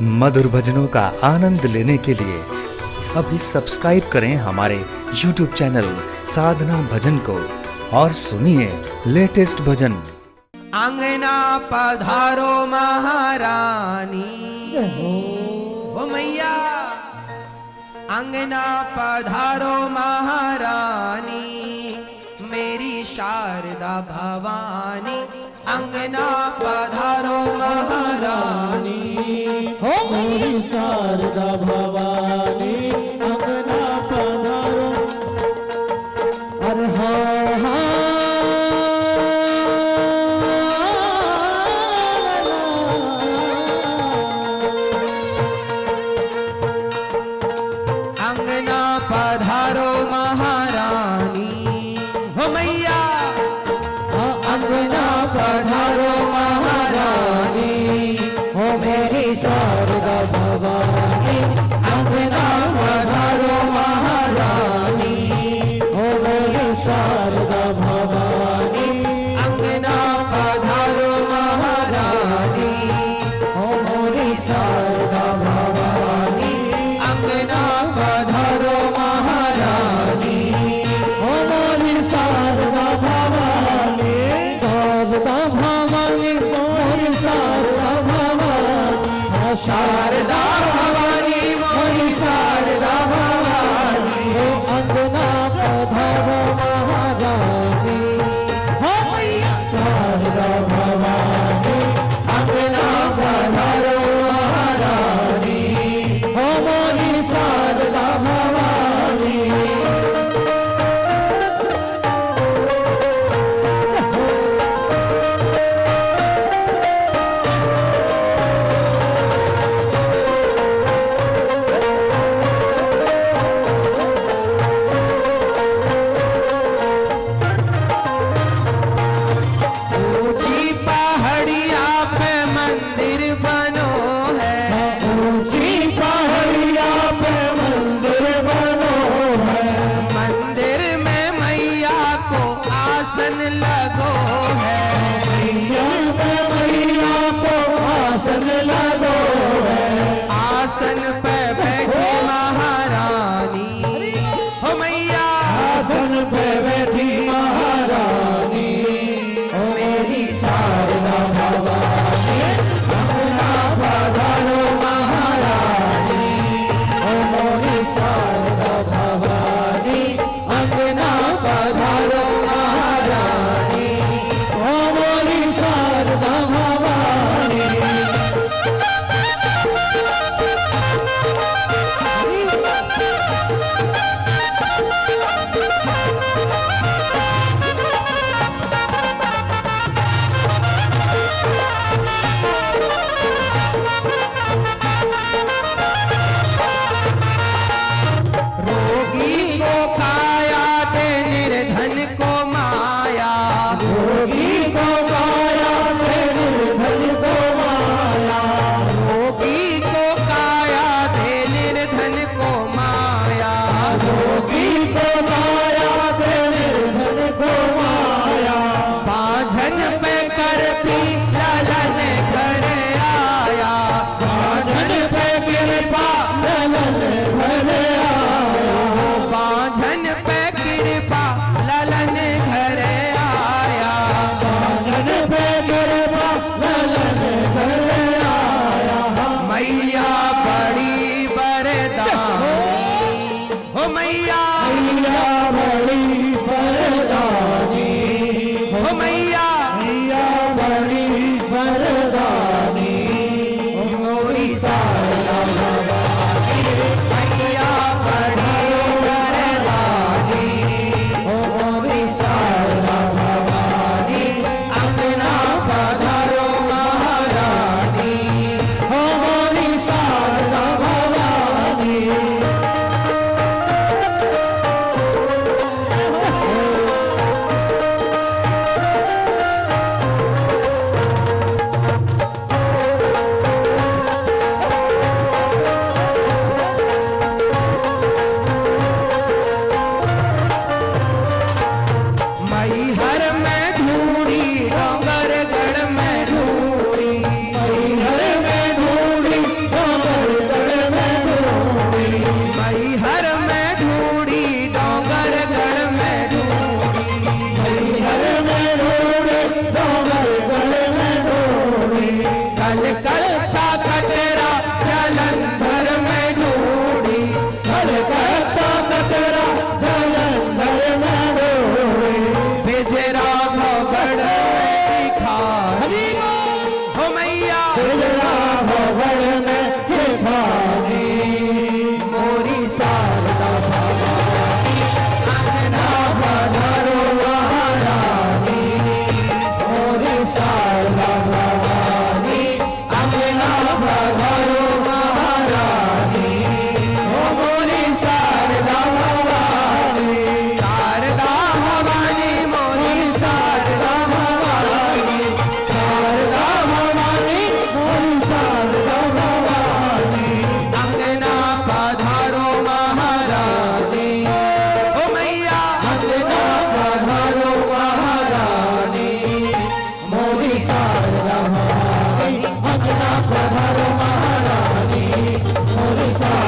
मधुर भजनों का आनंद लेने के लिए अभी सब्सक्राइब करें हमारे YouTube channel साधना भजन को और सुनिए लेटेस्ट भजन। आंगना पधारो महारानी, ओ मैया आंगना पधारो महारानी, मेरी शारदा भवानी। अंगना पधारो महारानी, हो मेरी शारदा भवानी। अंगना पधारो। अरे हाँ हाँ अंगना पधारो महारानी, हो मैया अंगना पधारो महारानी, हो मेरी शारदा भवानी। अंगना पधारो महारानी, हो मेरी शारदा भवानी। अंगना पधारो महारानी, हो मेरी शारदा भवानी। अंगना पधारो महारानी, हो मेरी शारदा भवानी। शारदा भवानी मोरी शारदा भवानी, शारदा भवानी मोरी शारदा भवानी। हो अंगना पधारो महारानी, हो मैया शारदा भवानी। अंगना पधारो महारानी, हो मोरी शारदा भवानी। ऊंची पहाड़िया पे मंदिर बनो है, ऊंची पहाड़िया पे मंदिर बनो है, मंदिर में मैया को आसन लगो है, मैया में मैया को आसन लगो है। आसन पे बैठी महारानी, हो मैया आसन पे बैठी महारानी, हो मेरी शारदा भवानी। अंगना पधारो महारानी, हो मोरी शारदा भवानी। अंगना पधारो महारानी, हो मोरी शारदा भवानी। शारदा भवानी, अंगना पधारो महारानी, मोरी शारदा।